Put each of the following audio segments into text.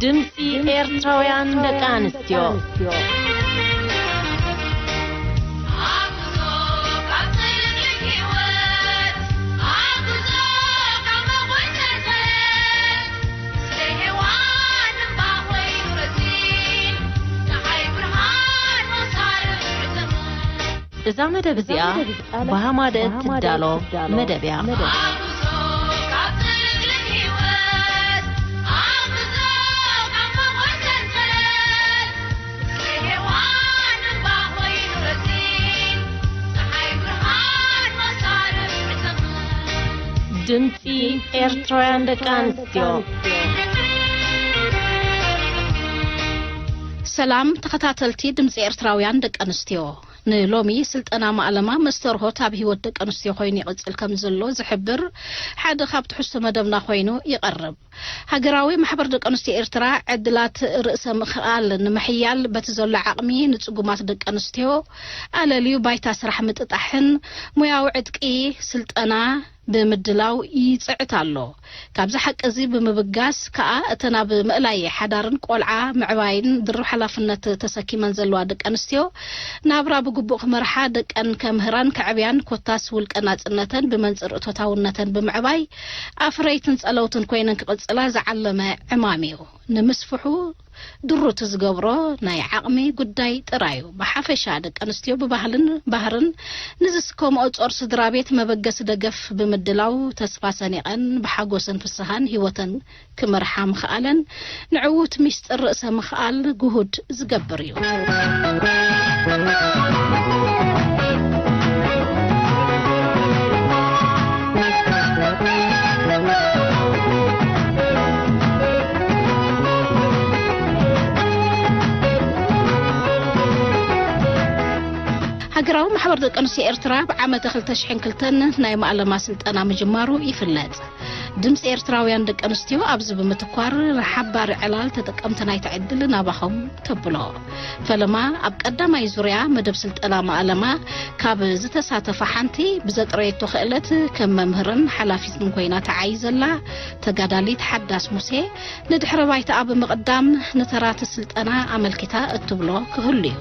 ድምፂ ኤርትራውያን ደቂ ኣንስትዮ። እዛ መደብ እዚኣ ብሃማደ ትዳሎ መደብ እያ። ድምፂ ኤርትራውያን ደቂ ኣንስትዮ። ሰላም ተኸታተልቲ ድምፂ ኤርትራውያን ደቂ ኣንስትዮ። ንሎሚ ስልጠና ማእለማ መስተርሆት ኣብ ህይወት ደቂ ኣንስትዮ ኮይኑ ይቕጽል ከም ዘሎ ዝሕብር ሓደ ካብ ትሕዝቶ መደብና ኮይኑ ይቐርብ። ሃገራዊ ማሕበር ደቂ ኣንስትዮ ኤርትራ ዕድላት ርእሰ ምኽኣል ንምሕያል በቲ ዘሎ ዓቕሚ ንጽጉማት ደቂ ኣንስትዮ ኣለልዩ ባይታ ስራሕ ምጥጣሕን ሞያዊ ዕጥቂ ስልጠና ብምድላው ይጽዕት ኣሎ። ካብዚ ሓቂ እዚ ብምብጋስ ከኣ እተን ኣብ ምእላይ ሓዳርን ቆልዓ ምዕባይን ድርብ ሓላፍነት ተሰኪመን ዘለዋ ደቂ ኣንስትዮ ናብራ ብግቡእ ክመርሓ፣ ደቀን ከምህራን ከዕብያን ኮታስ ውልቀ ናጽነተን ብመንጽር እቶታውነተን ብምዕባይ ኣፍረይትን ጸለውትን ኮይነን ክቕጽላ ዝዓለመ ዕማም እዩ። ንምስፍሑ ድሩት ዝገብሮ ናይ ዓቕሚ ጉዳይ ጥራዩ። ብሓፈሻ ደቂ ኣንስትዮ ብባህልን ባህርን ንዝስከምኦ ጾር ስድራ ቤት መበገሲ ደገፍ ብምድላው ተስፋ ሰኒቐን ብሓጎስን ፍስሃን ህይወተን ክመርሓ ምኽኣለን ንዕዉት ሚስጥር ርእሰ ምኽኣል ግሁድ ዝገብር እዩ። ሃገራዊ ማሕበር ደቂ ኣንስትዮ ኤርትራ ብዓመተ ክልተ ሽሕን ክልተን ናይ ማእለማ ስልጠና ምጅማሩ ይፍለጥ። ድምፂ ኤርትራውያን ደቂ ኣንስትዮ ኣብዚ ብምትኳር ንሓባሪ ዕላል ተጠቀምቲ ናይቲ ዕድል ናባኹም ተብሎ። ፈለማ ኣብ ቀዳማይ ዙርያ መደብ ስልጠና ማእለማ ካብ ዝተሳተፋ ሓንቲ ብዘጥረየቶ ክእለት ከም መምህርን ሓላፊትን ኮይና ተዓይ ዘላ ተጋዳሊት ሓዳስ ሙሴ ንድሕረ ባይታኣ ብምቕዳም ንተራቲ ስልጠና ኣመልኪታ እትብሎ ክህሉ እዩ።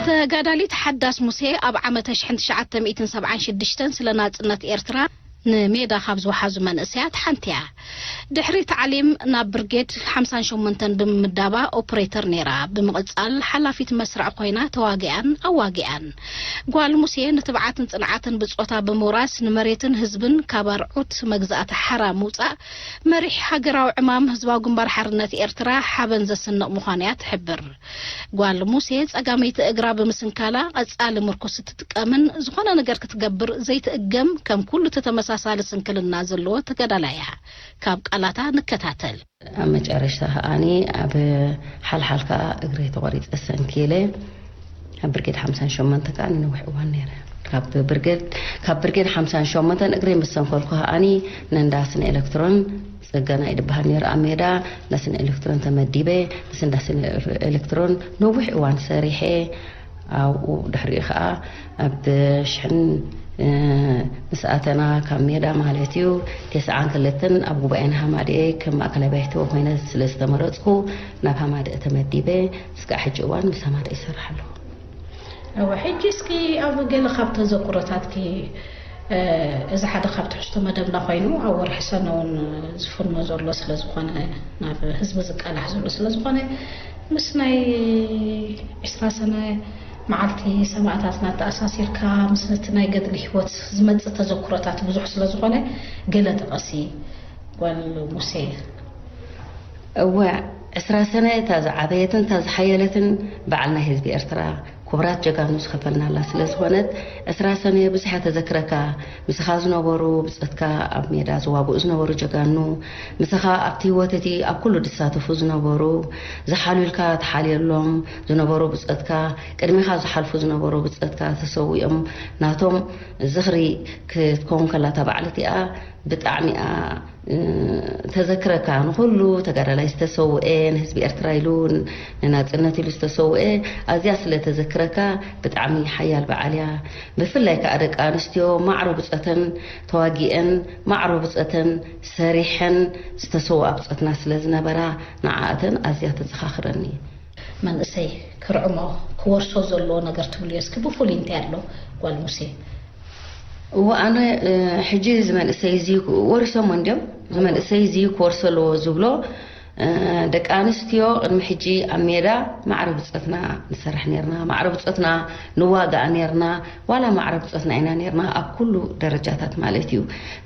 ተጋዳሊት ሓዳስ ሙሴ ኣብ ዓመተ ሽሕን ትሽዓተ ሚእትን ሰብዓን ሽዱሽተን ስለ ናጽነት ኤርትራ ንሜዳ ካብ ዝወሓዙ መንእሰያት ሓንቲ እያ። ድሕሪ ታዕሊም ናብ ብርጌድ ሓምሳን ሸሞንተን ብምምዳባ ኦፕሬተር ነይራ። ብምቕጻል ሓላፊት መስርዕ ኮይና ተዋጊኣን ኣዋጊኣን። ጓል ሙሴ ንትብዓትን ጽንዓትን ብጾታ ብምውራስ ንመሬትን ህዝብን ካብ ኣርዑት መግዛእቲ ሓራ ምውጻእ መሪሕ ሃገራዊ ዕማም ህዝባዊ ግንባር ሓርነት ኤርትራ ሓበን ዘስንቕ ምዃኑ እያ ትሕብር። ጓል ሙሴ ጸጋመይቲ እግራ ብምስንካላ ቀጻሊ ምርኩስ እትጥቀምን ዝኾነ ነገር ክትገብር ዘይትእገም ከም ኩሉ እቲ ተመሳሳሊ ስንክልና ዘለዎ ተጋዳላይ እያ። ካብ ቃላታ ንከታተል። ኣብ መጨረሽታ ከኣኒ ኣብ ሓልሓል ከኣ እግረይ ተቖሪጸ ሰንኪለ ኣብ ብርጌድ ሓምሳን ሸሞንተ ከኣ ንነዊሕ እዋን ነይረ። ካብ ብርጌድ ካብ ብርጌድ ሓምሳን ሸሞንተን እግረይ ምስ ሰንከልኩ ከኣኒ ንእንዳ ስነ ኤሌክትሮን ጽገና እዩ ዝበሃል ነይሩ ኣብ ሜዳ። እንዳ ስነ ኤሌክትሮን ተመዲበ። ምስ እንዳ ስነ ኤሌክትሮን ነዊሕ እዋን ሰሪሐ። ኣብኡ ድሕሪኡ ከኣ ኣብ ሽሕን ምስ ኣተና ካብ ሜዳ ማለት እዩ፣ ተስዓን ክልተን ኣብ ጉባኤ ንሃማደኤ ከም ማእከላይ ባይቶ ኮይነ ስለ ዝተመረጽኩ ናብ ሃማደኤ ተመዲበ። እስካዕ ሕጂ እዋን ምስ ሃማደኤ ይሰርሕ ኣለኹ። እወ፣ ሕጂ እስኪ ኣብ ገለ ካብ ተዘክሮታትኪ፣ እ፣ እዚ ሓደ ካብ ትሕዝቶ መደብና ኮይኑ ኣብ ወርሒ ሰነ እውን ዝፍኖ ዘሎ ስለ ዝኾነ፣ ናብ ህዝቢ ዝቃላሕ ዘሎ ስለ ዝኾነ፣ ምስ ናይ ዕስራ ሰነ መዓልቲ ሰማእታትና ተኣሳሲርካ ምስ እቲ ናይ ገድሊ ህይወት ዝመጽእ ተዘክሮታት ብዙሕ ስለ ዝኾነ፣ ገለ ጥቀሲ ጓል ሙሴ። እወ፣ ዕስራ ሰነ እታ ዝዓበየትን እታ ዝሓየለትን በዓል ናይ ህዝቢ ኤርትራ፣ ክቡራት ጀጋኑ ዝኸፈልናላ ስለ ዝኾነት፣ ዕስራ ሰነ ብዙሕ እያ ተዘክረካ። ምሳኻ ዝነበሩ ብጸትካ፣ ኣብ ሜዳ ዝዋግኡ ዝነበሩ ጀጋኑ፣ ምሳኻ ኣብቲ ህይወት እቲ ኣብ ኩሉ ዝሳተፉ ዝነበሩ፣ ዝሓልዩልካ ትሓልየሎም ዝነበሩ ብጸትካ፣ ቅድሜኻ ዝሓልፉ ዝነበሩ ብጸትካ ተሰዊኦም፣ ናቶም ዝኽሪ ክትከውን ከላ እታ በዓል እቲኣ፣ ብጣዕሚ እያ ተዘክረካ። ንኩሉ ተጋዳላይ ዝተሰውኤ፣ ንህዝቢ ኤርትራ ኢሉ፣ ንናጽነት ኢሉ ዝተሰውኤ ኣዝያ ስለ ተዘክረካ ብጣዕሚ ሓያል በዓል እያ። ብፍላይ ከኣ ደቂ ኣንስትዮ ማዕሮ ብጸተን ተዋጊኤን ማዕሮ ብጸተን ሰሪሐን ዝተሰውኣ ብጸትና ስለ ዝነበራ ንዓኣተን ኣዝያ ተዘኻኽረኒ። መንእሰይ ክርዕሞ ክወርሶ ዘለዎ ነገር ትብልዮ እስኪ ብፍሉይ እንታይ ኣሎ ጓል ሙሴ? እወ ኣነ ሕጂ እዚ መንእሰይ እዚ ወሪሶሞ እንዲዮም። እዚ መንእሰይ እዚ ክወርሶ ኣለዎ ዝብሎ ደቂ ኣንስትዮ ቅድሚ ሕጂ ኣብ ሜዳ ማዕረ ብፀትና ንሰርሕ ነርና፣ ማዕረ ብፀትና ንዋጋእ ነርና፣ ዋላ ማዕረ ብፀትና ኢና ነርና ኣብ ኩሉ ደረጃታት ማለት እዩ።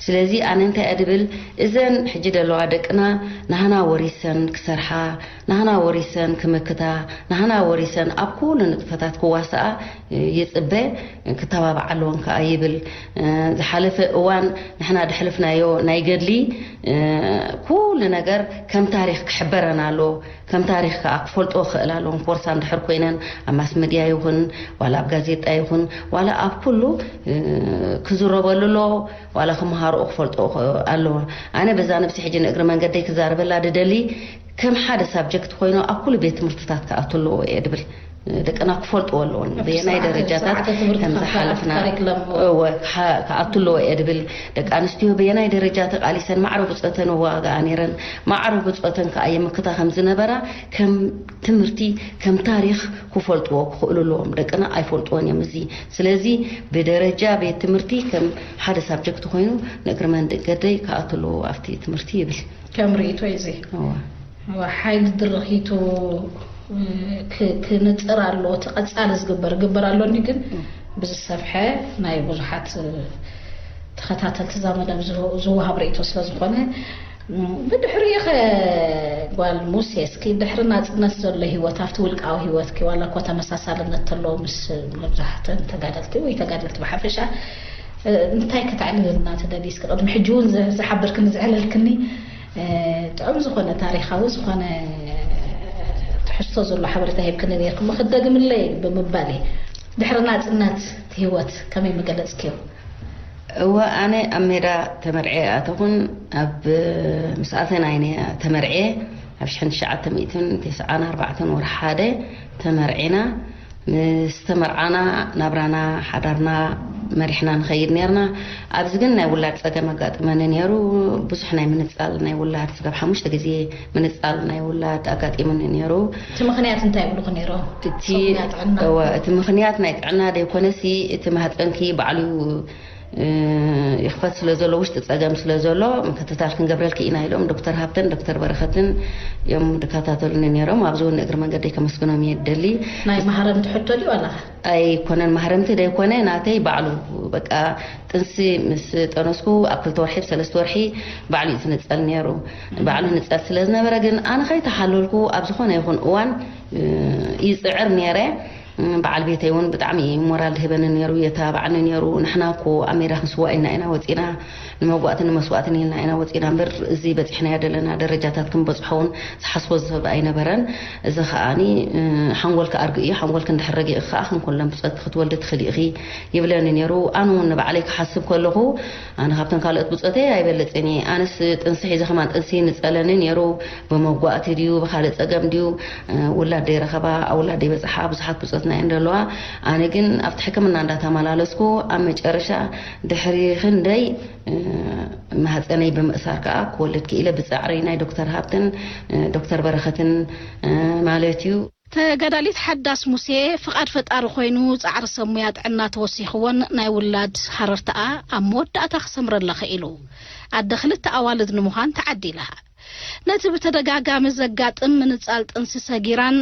ስለዚ ኣነ እንታይ እየ ድብል፣ እዘን ሕጂ ደለዋ ደቅና ናህና ወሪሰን ክሰርሓ፣ ናህና ወሪሰን ክምክታ፣ ናህና ወሪሰን ኣብ ኩሉ ንጥፈታት ክዋስኣ ይፅበ፣ ክተባባዓ ኣለወን ከዓ ይብል። ዝሓለፈ እዋን ንሕና ድሕልፍናዮ ናይ ገድሊ ኩሉ ነገር ከም ታሪክ ክሕበረን ኣሎ። ከም ታሪክ ከዓ ክፈልጦ ክእል ኣለዎ። ኮርሳ እንድሕር ኮይነን ኣብ ማስ መድያ ይኹን ዋላ ኣብ ጋዜጣ ይኹን ዋላ ኣብ ኩሉ ክዝረበሉ ኣሎ። ዋላ ክመሃርኦ ክፈልጦ ኣለዎ። ኣነ በዛ ነብሲ ሕጂ ንእግሪ መንገደይ ክዛረበላ ድደሊ ከም ሓደ ሳብጀክት ኮይኑ ኣብ ኩሉ ቤት ትምህርትታት ክኣቱ ኣለዎ እየ ድብል። ደቅና ክፈልጥዎ ኣለዎን በየናይ ደረጃታት ከምዝሓለፍና ክኣቱ ኣለዎ እየ ድብል። ደቂ ኣንስትዮ በየናይ ደረጃ ተቃሊሰን ማዕረ ብፆተን ዋጋኣ ነይረን፣ ማዕረ ብፆተን ከዓ የምክታ ከምዝነበራ ከም ትምህርቲ ከም ታሪክ ክፈልጥዎ ክኽእሉ ኣለዎም። ደቅና ኣይፈልጥዎን እዮም እዚ። ስለዚ ብደረጃ ቤት ትምህርቲ ከም ሓደ ሳብጀክት ኮይኑ ንእግሪ መንገደይ ክኣቱ ኣለዎ ኣብቲ ትምህርቲ ይብል። ከም ርእይቶ እዚ ሓይሊ ድርኺቱ ክንፅር ኣሎ። እቲ ቀፃሊ ዝግበር ግበር ኣሎኒ ግን ብዝሰፍሐ ናይ ብዙሓት ተኸታተልቲ እዛ መደብ ዝወሃብ ርእይቶ ስለ ዝኾነ ብድሕሪኡ ኸ ጓል ሙሴ እስኪ ድሕሪ ናፅነት ዘሎ ህይወት ኣብቲ ውልቃዊ ህይወትኪ ዋላ እኮ ተመሳሳልነት ተለዎ ምስ መብዛሕተን ተጋደልቲ ወይ ተጋደልቲ ብሓፈሻ እንታይ ከተዕልልና ትደሊ እስኪ ቅድሚ ሕጂ እውን ዝሓበርክኒ ዘዕለልክኒ ጥዑም ዝኾነ ታሪኻዊ ዝኾነ ትሕዝቶ ዘሎ ሓበሬታ ሂብክኒ ነርክሞ ክደግምለይ ብምባል እየ። ድሕሪ ናፅነት ህይወት ከመይ ምገለፅክዮ? እወ ኣነ ኣብ ሜዳ ተመርዐ ኣተኹን ኣብ ምስኣተን ኣይነ ተመርዐ ኣብ ሽሕን ትሽዓተ ሚእትን ተስዓን ኣርባዕተን ወርሒ ሓደ ተመርዒና። ምስ ተመርዓና ናብራና ሓዳርና መሪሕና ንኸይድ ነርና። ኣብዚ ግን ናይ ውላድ ጸገም ኣጋጥመኒ ነይሩ። ብዙሕ ናይ ምንጻል ናይ ውላድ ስጋብ ሓሙሽተ ግዜ ምንጻል ናይ ውላድ ኣጋጢሙኒ ነይሩ። እቲ ምኽንያት እንታይ ይብሉኹ ነይሮም? እቲ ሰብና ጥዕና? እወ፣ እቲ ምኽንያት ናይ ጥዕና ደይኮነሲ እቲ ማህፀንኪ ባዕሉ ይኽፈት ስለ ዘሎ ውሽጢ ጸገም ስለ ዘሎ ምክትታል ክንገብረልኪ ኢና ኢሎም ዶክተር ሃብተን ዶክተር በረኸትን እዮም ዝከታተሉኒ ነይሮም። ኣብዚ እውን እግሪ መንገደይ ከመስግኖም እየ ደሊ። ናይ ማህረምቲ ሕቶ ድዩ ዋላኻ? ኣይኮነን ማህረምቲ ደይኮነ ናተይ ባዕሉ በቃ ጥንሲ ምስ ጠነስኩ ኣብ ክልተ ወርሒ ብሰለስተ ወርሒ ባዕሉ እዩ ዝንጸል ነይሩ። ባዕሉ ንጸል ስለ ዝነበረ ግን ኣነ ከይተሓለልኩ ኣብ ዝኾነ ይኹን እዋን ይጽዕር ነይረ። በዓል ቤተይ እውን ብጣዕሚ ሞራል ድህበኒ ነይሩ፣ የተባብዓኒ ነይሩ። ንሕና እኮ ኣብ ሜዳ ክንስዋእ ኢልና ኢና ወፂና፣ ንመጓእትን ንመስዋእትን ኢልና ኢና ወፂና እምበር እዚ በፂሕናዮ ዘለና ደረጃታት ክንበፅሖ እውን ዝሓስቦ ሰብ ኣይነበረን። እዚ ከዓኒ ሓንጎልካ ኣርግእ እዩ። ሓንጎልክ እንድሕር ረጊእ ከዓ ከም ኩለን ብፀት ክትወልዲ ትኽእል ኢኺ ይብለኒ ነይሩ። ኣነ እውን ንባዕለይ ክሓስብ ከለኹ ኣነ ካብተን ካልኦት ብፆተይ ኣይበልፅን እየ። ኣነስ ጥንሲ ሒዘ ከማን ጥንሲ ንፀለኒ ነይሩ። ብመጓእቲ ድዩ ብካልእ ፀገም ድዩ ውላድ ደይረኸባ ኣብ ውላድ ደይበፅሓ ብዙሓት ብፆትና እየን ዘለዋ። ኣነ ግን ኣብቲ ሕክምና እንዳተመላለስኩ ኣብ መጨረሻ ድሕሪ ክንደይ ማህፀነይ ብምእሳር ከዓ ክወልድ ክኢለ ብፃዕሪ ናይ ዶክተር ሃብትን ዶክተር በረኸትን ማለት እዩ። ተጋዳሊት ሓዳስ ሙሴ ፍቓድ ፈጣሪ ኮይኑ ፃዕሪ ሰብ ሙያ ጥዕና ተወሲኽዎን ናይ ውላድ ሃረርታኣ ኣብ መወዳእታ ክሰምረላ ኽኢሉ። ኣደ ክልተ ኣዋልድ ንምዃን ተዓዲላ። ነቲ ብተደጋጋሚ ዘጋጥም ምንጻል ጥንሲ ሰጊራን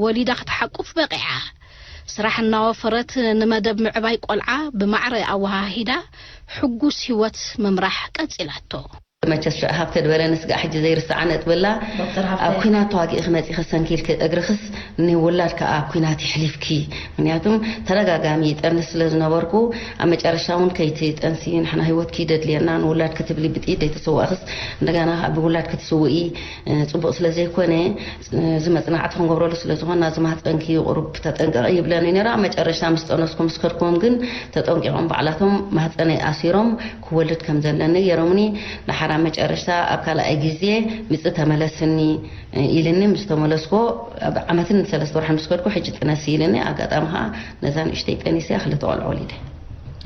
ወሊዳ ክትሓቁፍ በቒዓ። ስራሕ እናወፈረት ንመደብ ምዕባይ ቆልዓ ብማዕረ ኣወሃሂዳ ሕጉስ ህይወት ምምራሕ ቀጺላቶ። መቸስ ሃብተ ዝበለ ንስጋ ሕጂ ዘይርስዓ ነጥብላ። ዶክተር ሃብተ። ኣብ ኩናት ተዋጊእኺ መፂኺ ሰንኪልኪ እግርኽስ ንውላድ ከዓ ኣብ ኩናት ይሕሊፍኪ። ምክንያቱም ተደጋጋሚ ይጠንስ ስለ ዝነበርኩ፣ ኣብ መጨረሻ እውን ከይቲ ጠንሲ ንሕና ህይወትኪ ደድልየና ንውላድ ክትብሊ ብጥይት ዘይተሰዋእኽስ እንደገና ብውላድ ክትስውኢ፣ እ፣ ፅቡቅ ስለ ዘይኮነ፣ እ፣ እዚ መፅናዕቲ ክንገብረሉ ስለ ዝኾንና እዚ ማህፀንኪ ቁሩብ ተጠንቀቂ ይብለኒ ነይራ። ኣብ መጨረሻ ምስ ጠነስኩ ምስ ከድኩም ግን ተጠንቂቆም ባዕላቶም ማህፀነይ ኣሲሮም ክወልድ ከም ዘለኒ ገይሮምኒ። ድሓር ኣብ መጨረሻ ኣብ ካልኣይ ግዜ ምጽ ተመለስኒ፣ እ፣ ኢልኒ። ምስ ተመለስኮ ኣብ ዓመትን ሰለስተ ወርሒ ምስ ከድኩ ሕጂ ጥነሲ ኢልኒ። ኣጋጣሚ ከዓ ነዛ ንእሽተይ ጠኒሰ ክልተ ቆልዑ ወሊደ።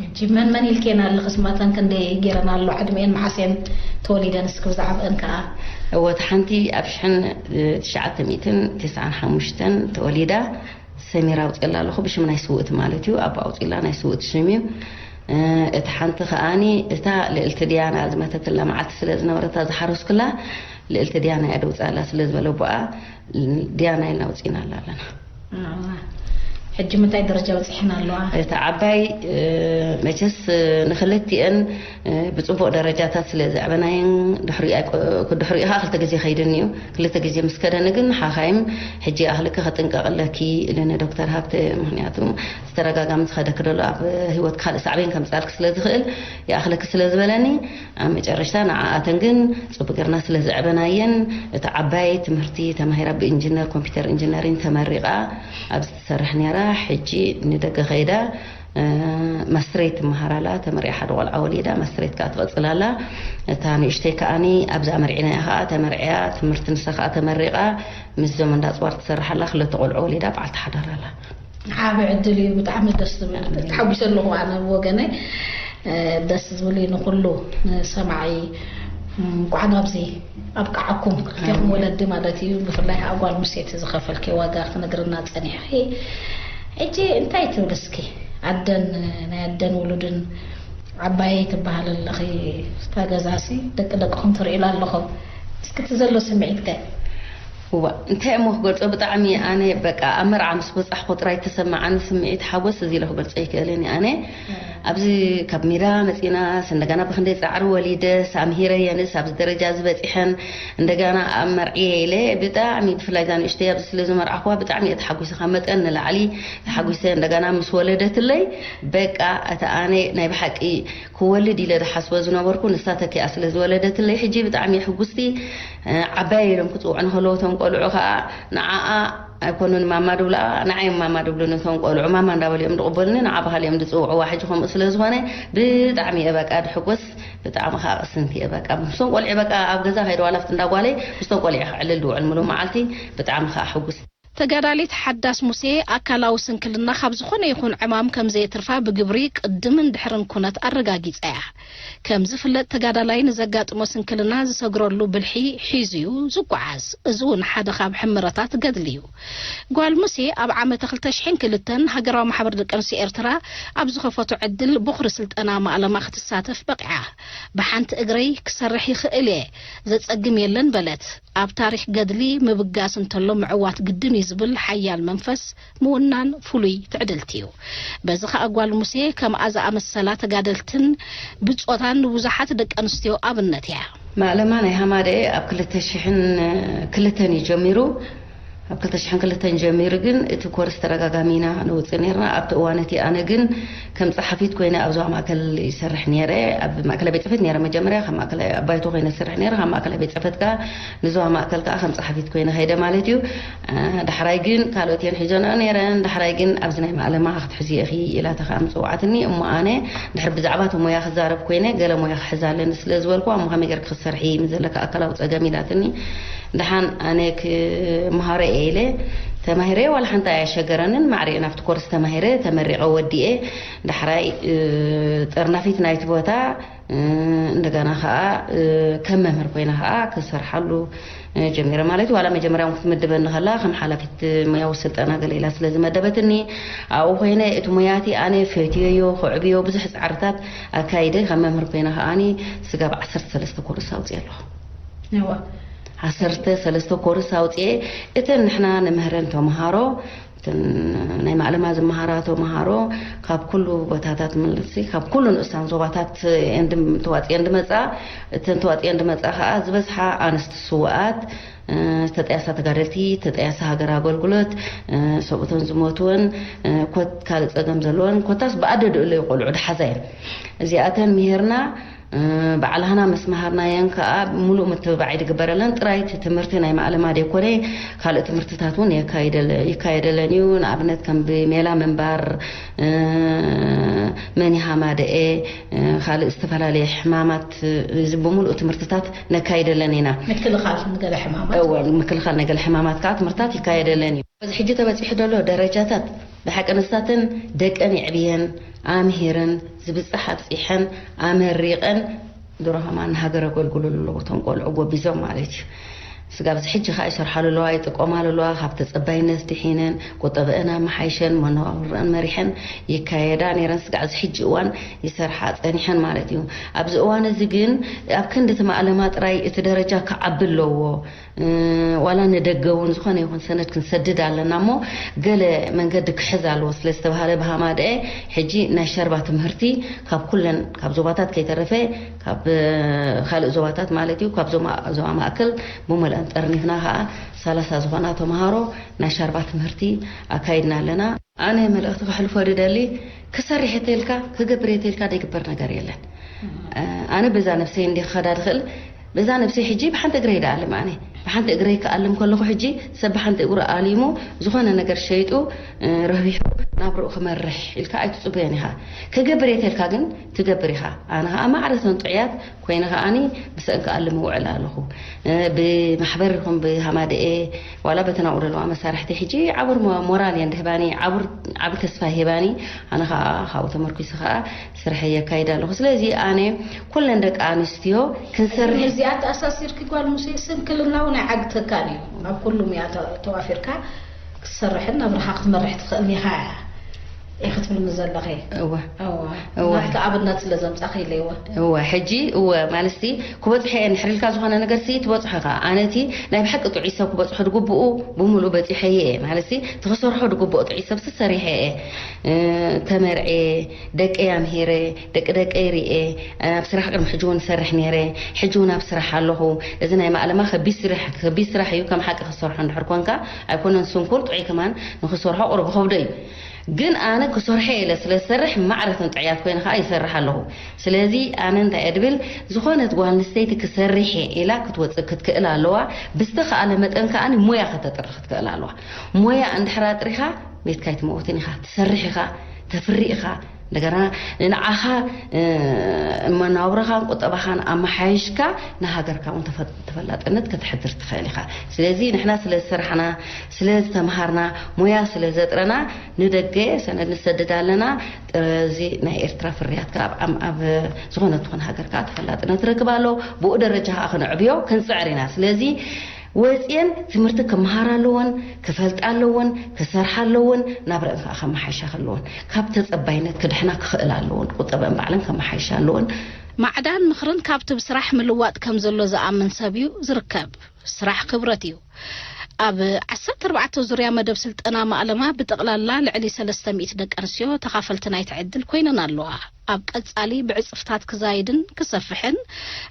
ሕጂ መን መን ኢልኬን ኣለኽስ? ማተን ክንደይ ገይረን ኣሎ? ዕድሜን መዓስየን ተወሊደን? እስኪ ብዛዕባእን ከዓ። እወ፣ እቲ ሓንቲ ኣብ ሽሕን ትሽዓተ ሚእትን ትስዓን ሓሙሽተን ተወሊዳ። ሰሚራ ኣውፅላ ኣለኹ፣ ብሽም ናይ ስውእቲ ማለት እዩ። ኣቦ ኣውፅላ ናይ ስውእቲ ሽም እዩ። እ፣ እቲ ሓንቲ ከኣኒ እታ ልእልቲ ዲያና ዝመተትላ መዓልቲ ስለ ዝነበረታ ዝሓረስኩላ፣ ልእልቲ ዲያና እያ ደውፃላ ስለ ዝበለ ኣቦኣ፣ ዲያና ኢልና ኣውፂናላ ኣለና። ሕጂ ምንታይ ደረጃ በፂሐን ኣለዋ? እቲ ዓባይ፣ እ፣ መቸስ፣ እ፣ ንክልቲኤን፣ እ፣ ብፅቡቅ ደረጃታት ስለ ዘዕበናየን ድሕሪኡ ኣይቆ-፣ ድሕሪኡ ከዓ ክልተ ግዜ ከይድን እዩ። ክልተ ግዜ ምስ ከደኒ ግን ሓኻይም ሕጂ ይኣኽልኪ ከጥንቀቕ ኣለኪ ኢለኒ ዶክተር ሃብተ። ምክንያቱ ዝተረጋጋሚ ዝኸደክ ደሎ ኣብ ህይወት ካልእ ሳዕቤን ከምፃልክ ስለ ዝኽእል ይኣኽለኪ ስለ ዝበለኒ፣ ኣብ መጨረሽታ ንዓኣተን ግን ፅቡቅ ገርና ስለ ዘዕበናየን፣ እቲ ዓባይ ትምህርቲ ተማሂራ ብኢንጂነር ኮምፒውተር ኢንጂነሪንግ ተመሪቃ ኣብዚ ትሰርሕ ነይራ። ሕጂ ንደገ ከይዳ፣ እ፣ ማስትሬት ትመሃር ኣላ። ተመሪዓ ሓደ ቆልዓ ወሊዳ፣ ማስትሬት ከዓ ትቐፅል ኣላ። እታ ንእሽተይ ከኣኒ ኣብዛ መርዒና እያ ከዓ ተመርዕያ፣ ትምህርቲ ንሳ ከዓ ተመሪቓ ምስዞም እንዳ ኣፅዋር ትሰርሕ ኣላ። ክልተ ቆልዑ ወሊዳ በዓልቲ ሓዳር ኣላ። ዓቢ ዕድል እዩ። ብጣዕሚ ደስ ዝብል። ተሓጒሰ ኣለኹ ኣነ ብወገነይ። እ፣ ደስ ዝብል እዩ ንኩሉ ንሰማዒ። እንኳዕ ናብዚ ኣብቃዓኩም ክልቴኹም ወለዲ ማለት እዩ። ብፍላይ ከዓ ጓል ሙሴቲ ዝኸፈልኪ ዋጋ ክነግርና ፀኒሕኺ። ሕጂ እንታይ ትብል እስኪ? ኣደን፣ ናይ ኣደን ውሉድን ዓባየይ ትበሃል ኣለኺ። እታ ገዛሲ ደቂ ደቅኹም ትርእዩላ ኣለኹም። እስኪ እቲ ዘሎ ስምዒት ከ? እዋ፣ እንታይ እሞ ክገልጾ፣ ብጣዕሚ ኣነ በቃ ኣብ መርዓ ምስ በጻሕኩ ጥራይ ተሰማዓኒ ስምዒት ሓጎስ እዚ ኢለ ክገልጾ ኣይክእልን እየ። ኣነ ኣብዚ ካብ ሜዳ መጺናስ እንደገና ብክንደይ ጻዕሪ ወሊደስ ኣምሂረየንስ ኣብዚ ደረጃ እዚ በጺሐን እንደገና ኣብ መርዕየ ኢለ ብጣዕሚ፣ ብፍላይ እዛ ንእሽተይ ኣብዚ ስለ ዝመርዓኹዋ ብጣዕሚ እየ ተሓጒሰ፣ ካብ መጠን ንላዕሊ ተሓጒሰ። እንደገና ምስ ወለደትለይ በቃ እቲ ኣነ ናይ ብሓቂ ክወልድ ኢለ ዝሓስቦ ዝነበርኩ ንሳ ተኪኣ ስለ ዝወለደትለይ ሕጂ ብጣዕሚ እየ ሕጉስቲ። እ፣ ዓባይ ኢሎም ክጽውዑ ንከለዉ እቶም ቆልዑ ከኣ ንዓኣ ኣይኮኑን ማማ ድብላ፣ ንዓይ ማማ ድብሉ። ነቶም ቆልዑ ማማ እንዳበሉ እዮም ዝቕበሉኒ፣ ንዓ ባህል እዮም ዝጽውዕዋ። ሕጂ ከምኡ ስለ ዝኾነ ብጣዕሚ እየ በቃ ድሕጎስ፣ ብጣዕሚ ከኣ ቅስንቲ እየ በቃ። ምስቶም ቆልዑ በቃ ኣብ ገዛ ከይደ ዋላ ኣብቲ እንዳ ጓለይ ምስቶም ቆልዑ ክዕልል ድውዕል ሙሉ መዓልቲ። ብጣዕሚ ከኣ ሕጉስ። ተጋዳሊት ሓዳስ ሙሴ ኣካላዊ ስንክልና ካብ ዝኾነ ይኹን ዕማም ከም ዘየትርፋ ብግብሪ ቅድምን ድሕርን ኩነት ኣረጋጊጻ እያ። ከም ዝፍለጥ ተጋዳላይ ንዘጋጥሞ ስንክልና ዝሰግረሉ ብልሒ ሒዙ እዩ ዝጓዓዝ። እዚ እውን ሓደ ካብ ሕምረታት ገድሊ እዩ። ጓል ሙሴ ኣብ ዓመተ ክልተ ሽሕን ክልተን ሃገራዊ ማሕበር ደቂ ኣንስትዮ ኤርትራ ኣብ ዝኸፈቶ ዕድል ቦኽሪ ስልጠና ማእለማ ክትሳተፍ በቂዓ። ብሓንቲ እግረይ ክሰርሕ ይኽእል እየ፣ ዘጸግም የለን በለት። ኣብ ታሪኽ ገድሊ ምብጋስ እንተሎ ምዕዋት ግድን እዩ ዝብል ሓያል መንፈስ ምውናን ፍሉይ ትዕድልቲ እዩ። በዚ ኸኣ ጓል ሙሴ ከምኣ ዝኣመሰላ ተጋደልትን ብጾታን ንብዙሓት ደቂ ኣንስትዮ ኣብነት እያ። ማእለማ ናይ ሃማደ ኣብ ክልተ ሽሕን ክልተን እዩ ጀሚሩ። ኣብ ክልተ ሽሕን ክልተን ጀሚሩ ግን እቲ ኮርስ ተደጋጋሚ ኢና ነውፅእ ነርና። ኣብቲ እዋን እቲ ኣነ ግን ከም ጸሓፊት ኮይነ ኣብ ዞባ ማእከል ይሰርሕ ነይረ። ኣብ ማእከላይ ቤት ጽሕፈት ነይረ መጀመርያ፣ ከም ማእከላይ ኣብ ባይቶ ኮይነ ዝሰርሕ ነይረ። ካብ ማእከላይ ቤት ጽሕፈት ከኣ ንዞባ ማእከል ከኣ ከም ጸሓፊት ኮይነ ከይደ ማለት እዩ። እ፣ ዳሕራይ ግን ካልኦት እየን ሒዘንኦ ነይረን። ዳሕራይ ግን ኣብዚ ናይ ማእለማ ክትሕዚ ኢኺ ኢላታ ከኣ ምጽዋዕትኒ። እሞ ኣነ ድሕሪ ብዛዕባ እቲ ሞያ ክዛረብ ኮይነ ገለ ሞያ ክሕዝ ኣለኒ ስለ ዝበልኩ፣ እሞ ከመይ ጌርኪ ክትሰርሒ ምስ ዘለካ ኣካላዊ ጸገም ኢላትኒ። ደሓን ኣነ ክመሃሮ እየ ኢለ ተማሂረ፣ ዋላ ሓንቲ ኣያሸገረንን። ማዕሪኡ ናብቲ ኮርስ ተማሂረ፣ ተመሪቐ ወዲኤ። ዳሕራይ፣ እ፣ ጠርናፊት ናይቲ ቦታ፣ እ፣ እንደገና ኸኣ፣ እ፣ ከም መምህር ኮይነ ኸኣ ክሰርሓሉ፣ እ፣ ጀሚረ ማለት እዩ። ዋላ መጀመርያ እውን ክትምድበኒ ከላ ከም ሓላፊት ሞያዊ ስልጠና ገለ ኢላ ስለ ዝመደበትኒ፣ ኣብኡ ኮይነ እቲ ሞያቲ ኣነ ፈትየዮ፣ ከዕብዮ ብዙሕ ጻዕርታት ኣካይደ። ከም መምህር ኮይነ ከኣኒ ስጋብ ዓሰርተ ሰለስተ ኮርስ ኣውፅኤ ኣለኹ። እዋ። ዓሰርተ ሰለስተ ኮርስ ኣውፅኤ። እተን ንሕና ንምህረን ተምሃሮ እተን ናይ ማዕለማ ዝመሃራ ተምሃሮ ካብ ኩሉ ቦታታት፣ ማለት ካብ ኩሉ ንኡሳን ዞባታት እየን ድም-፣ ተዋፅየን ድመፃ። እተን ተዋፅየን ድመፃ ከዓ ዝበዝሓ ኣንስቲ ስውኣት፣ ዝተጠያሳ ተጋደልቲ፣ ዝተጠያሳ ሃገር ኣገልግሎት፣ ሰብኡተን ዝሞትወን፣ ኮት ካልእ ፀገም ዘለወን፣ ኮታስ ብኣደድኡ ለይ ቆልዑ ድሓዛ እየን። እዚኣተን ምሄርና ባዕላህና ምስ መሃርናየን ከዓ ሙሉእ ምትብባዕ ይድግበረለን። ጥራይ እቲ ትምህርቲ ናይ ማዕለማ ደይኮነ፣ ካልእ ትምህርትታት እውን የካይደለ-፣ ይካየደለን እዩ። ንኣብነት ከም ብሜላ ምንባር፣ መን ይሃማደኤ፣ ካልእ ዝተፈላለየ ሕማማት፣ እዚ ብምሉእ ትምህርትታት ነካይደለን ኢና። ምክልኻል ንገለ ሕማማት። እወ፣ ምክልኻል ነገለ ሕማማት ከዓ ትምህርታት ይካየደለን እዩ። እዚ ሕጂ ተበፂሑ ዘሎ ደረጃታት ብሓቂ ንሳተን ደቀን የዕብየን፣ ኣምሂረን፣ ዝብፅሕ ኣብፂሐን፣ ኣመሪቐን፣ ድሮ ከማን ንሃገር ኣገልግሉ ኣለዎ እቶም ቆልዑ ጎቢዞም ማለት እዩ። ስጋብ እዚ ሕጂ ከዓ ይሰርሓሉ ኣለዋ፣ ይጥቀማሉ ኣለዋ። ካብ ተፀባይነት ድሒነን፣ ቁጠበአን ኣመሓይሸን፣ መነባብሮአን መሪሐን ይካየዳ ነይረን። ስጋዕ እዚ ሕጂ እዋን ይሰርሓ ፀኒሐን ማለት እዩ። ኣብዚ እዋን እዚ ግን ኣብ ክንዲ እቲ ማእለማ ጥራይ እቲ ደረጃ ክዓቢ ኣለዎ። እ፣ ዋላ ንደገ እውን ዝኾነ ይኹን ሰነድ ክንሰድድ ኣለና እሞ፣ ገለ መንገዲ ክሕዝ ኣለዎ ስለ ዝተባሃለ፣ ብሃማደኤ ሕጂ ናይ ሸርባ ትምህርቲ ካብ ኩለን፣ ካብ ዞባታት ከይተረፈ፣ ካብ፣ እ፣ ካልእ ዞባታት ማለት እዩ፣ ካብ ዞማ-፣ ዞባ ማእከል ብመልአን ጠርኒፍና ከዓ ሰላሳ ዝኾና ተምሃሮ ናይ ሻርባ ትምህርቲ ኣካይድና ኣለና። ኣነ መልእኽቲ ከሕልፎ ድደሊ፣ ክሰርሕ እየ ተልካ፣ ክገብር እየ ተልካ ዘይግበር ነገር የለን። እ፣ ኣነ በዛ ነብሰይ እንዲ ክኸዳ ድኽእል፣ በዛ ነብሰይ ሕጂ ብሓንቲ እግረይ ደኣልም። ኣነ ብሓንቲ እግረይ ክኣልም ከለኹ፣ ሕጂ ሰብ ብሓንቲ እግሩ ኣሊሙ ዝኾነ ነገር ሸይጡ፣ እ፣ ረቢሑ ናብርኡ ክመርሕ ኢልካ ኣይትጽበዮን ኢኻ። ክገብር እየ ተልካ ግን ትገብር ኢኻ። ኣነ ኸኣ ማዕረ እተን ጥዑያት ኮይነ ኸኣኒ ብሰንኪ ኣልም እውዕል ኣለኹ። እ፣ ብማሕበር ይኹን ብሃማደኤ ዋላ በተን ኣብኡ ዘለዋ መሳርሕቲ ሕጂ ዓቡር ሞ-፣ ሞራል እየን ድህባኒ፣ ዓቡር ዓቢ ተስፋ ይህባኒ። ኣነ ኸኣ ካብኡ ተመርኩሰ ኸኣ ስርሐይ የካይድ ኣለኹ። ስለዚ ኣነ ኩለን ደቂ ኣንስትዮ ክንሰርሕ እዚኣ ተኣሳሲርኪ ጓል ሙሴ ስንክልና እውን ኣይዓግተካን እዩ። ኣብ ኩሉ ሙያ ተ-፣ ተዋፊርካ ክትሰርሕን ናብራኻ ክትመርሕ ትኽእልን ኢኻ ኢኺ ክትብልኒ ዘለኺ። እወ። እወ። እወ። ናትኪ ኣብነት ስለ ዘምጻኺ ኢለ እወ። እወ፣ ሕጂ እወ፣ ማለትሲ ክበጽሖ እየ እንድሕር ኢልካ ዝኾነ ነገርሲ ትበጽሖ ኢኻ። ኣነቲ ናይ ብሓቂ ጥዑይ ሰብ ክበጽሖ ድግብኡ ብምሉእ በጺሐዮ እየ። ማለትሲ እቲ ክሰርሖ ድግብኦ ጥዑይ ሰብሲ ሰሪሐ እየ። እ፣ ተመርዕየ፣ ደቀይ ኣምሂረ፣ ደቂ ደቀይ ርኤ፣ ኣብ ስራሕ ቅድሚ ሕጂ እውን እሰርሕ ነይረ፣ ሕጂ እውን ኣብ ስራሕ ኣለኹ። እዚ ናይ ማእለማ ከቢድ ስራሕ፣ ከቢድ ስራሕ እዩ። ከም ሓቂ ክሰርሖ እንድሕር ኮንካ ኣይኮነን ስንኩል፣ ጥዑይ ከማን ንክሰርሖ ቁሩብ ከብዶ እዩ። ግን ኣነ ክሰርሖ ኢለ ስለ ዝሰርሕ ማዕረትን ጥዕያት ኮይነ ከዓ ይሰርሕ ኣለኹ። ስለዚ ኣነ እንታይ እየ ድብል፣ ዝኾነት ጓል ኣንስተይቲ ክሰርሕ እየ ኢላ ክትወፅእ ክትክእል ኣለዋ። ብዝተኻእለ መጠን ከዓ ሞያ ከተጥሪ ክትክእል ኣለዋ። ሞያ እንድሕር ኣጥሪኻ ቤትካ ኣይትመውትን ኢኻ፣ ትሰርሕ ኢኻ፣ ተፍሪ ኢኻ። እንደገና ንዓኻ፣ እ፣ መናብሮኻን ቁጠባኻን ኣመሓይሽካ ንሃገርካ እውን ተፈ-፣ ተፈላጥነት ከተሕድር ትኽእል ኢኻ። ስለዚ ንሕና ስለ ዝሰራሕና፣ ስለ ዝተምሃርና፣ ሞያ ስለ ዘጥረና ንደገ ሰነድ ንሰድድ ኣለና። ጥረ-፣ እዚ ናይ ኤርትራ ፍርያት ከዓ ኣብ፣ ኣብ፣ ኣብ ዝኾነ ትኹን ሃገር ከዓ ተፈላጥነት ረክብ ኣሎ። ብኡ ደረጃ ከዓ ክነዕብዮ ክንጽዕር ኢና። ስለዚ ወፅየን ትምህርቲ ክመሃራ ኣለወን፣ ክፈልጣ ኣለወን፣ ክሰርሓ ኣለወን፣ ናብረአን ከዓ ከመሓይሻ ኣለወን። ካብ ተፀባይነት ክድሕና ክኽእል ኣለወን። ቁጠበን ባዕለን ከመሓይሻ ኣለወን። ማዕዳን ምኽርን ካብቲ ብስራሕ ምልዋጥ ከም ዘሎ ዝኣምን ሰብ እዩ ዝርከብ። ስራሕ ክብረት እዩ። ኣብ ዓሰርተ ኣርባዕተ ዙርያ መደብ ስልጠና ማእለማ ብጠቕላላ ልዕሊ ሰለስተ ሚእቲ ደቂ ኣንስትዮ ተኻፈልቲ ናይቲ ዕድል ኮይነን ኣለዋ። ኣብ ቀጻሊ ብዕጽፍታት ክዛይድን ክሰፍሕን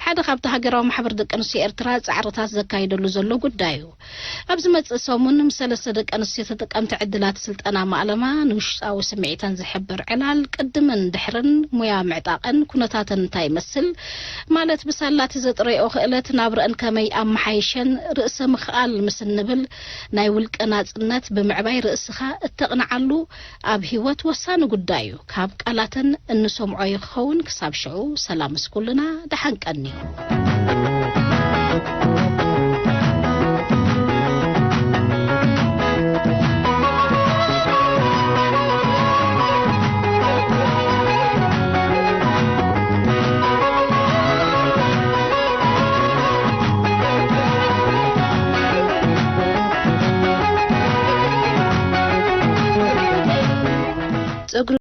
ሓደ ካብቲ ሃገራዊ ማሕበር ደቂ ኣንስትዮ ኤርትራ ጻዕርታት ዘካይደሉ ዘሎ ጉዳይ እዩ። ኣብ ዝመጽእ ሰሙን ምስ ሰለስተ ደቂ ኣንስትዮ ተጠቀምቲ ዕድላት ስልጠና ማእለማ ንውሽጣዊ ስምዒተን ዝሕብር ዕላል ቅድምን ድሕርን ሙያ ምዕጣቐን ኩነታተን እንታይ ይመስል ማለት ብሳላ እቲ ዘጥረይኦ ክእለት ናብረአን ከመይ ኣመሓይሸን ርእሰ ምኽኣል ምስ እንብል ናይ ውልቀ ናጽነት ብምዕባይ ርእስኻ እተቕንዓሉ ኣብ ህይወት ወሳኒ ጉዳይ እዩ። ካብ ቃላተን እንሰምዖ ይኸውን። ክሳብ ሽዑ ሰላም ምስ ኩልና፣ ደሓን ቀንዩ።